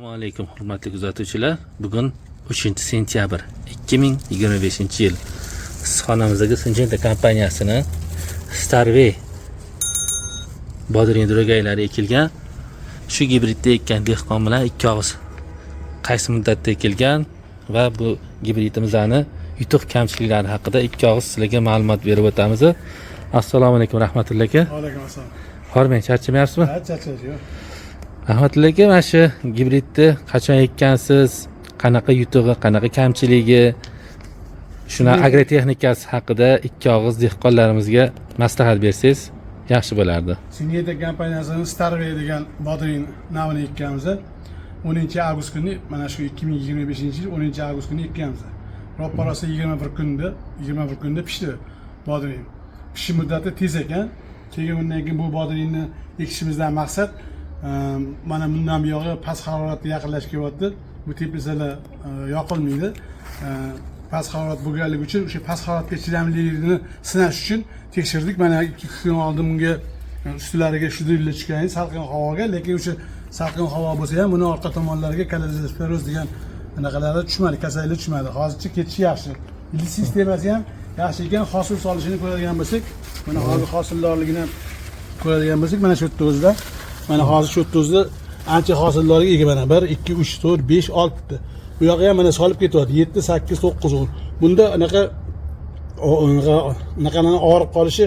Assalomu alaykum, hurmatli kuzatuvchilar. Bugun 3 sentyabr 2025 yil. Issiqxonamizdagi Syngenta kompaniyasini Starway bodring duragaylari ekilgan. Shu gibridda ekkan dehqon bilan ikki og'iz qaysi muddatda ekilgan va bu gibridimizni yutuq kamchiliklari haqida ikki og'iz sizlarga ma'lumot berib o'tamiz. Assalomu alaykum, rahmatulloh aka. Alaykum assalom. Hormang, charchamayapsizmi? Ha, charchash yo'q. Rahmatulloh aka, mana shu gibridni qachon ekkansiz, qanaqa yutug'i, qanaqa kamchiligi, shuni agrotexnikasi haqida ikki og'iz dehqonlarimizga maslahat bersangiz, yaxshi bo'lardi. Syngenta kompaniyasining Starway degan bodring navini ekkanmiz. 10 avgust kuni, mana shu 2025 yil 10 avgust kuni ekkanmiz. Roppa rosa 21 kunda, 21 kunda pishdi bodring. Pishish muddati tez ekan. Keyin undan keyin bu bodringni ekishimizdan maqsad mana bundan buyog'i past haroratga yaqinlashib kelyapti. Bu teplitsalar yoqilmaydi. Past harorat bo'lganligi uchun o'sha past haroratga chidamliligini sinash uchun tekshirdik. Mana 2 kun oldin bunga ustilariga shudringlar tushgan salqin havoga, lekin o'sha salqin havo bo'lsa ham buni orqa tomonlariga kalazosferoz degan anaqalari tushmadi, kasallik tushmadi. Hozircha ketishi yaxshi. Ildiz sistemasi ham yaxshi ekan. Hosil solishini ko'radigan bo'lsak, mana hozir hosildorligini ko'radigan bo'lsak, mana shu yerda o'zida, mana hozir shu yerda o'zida ancha hosildorlik ega. Mana 1, 2, 3, 4, 5, 6 ta. Bu yog'i ham mana solib ketyapti. 7, 8, 9, 10. Bunda anaqa anaqalarni og'rib qolishi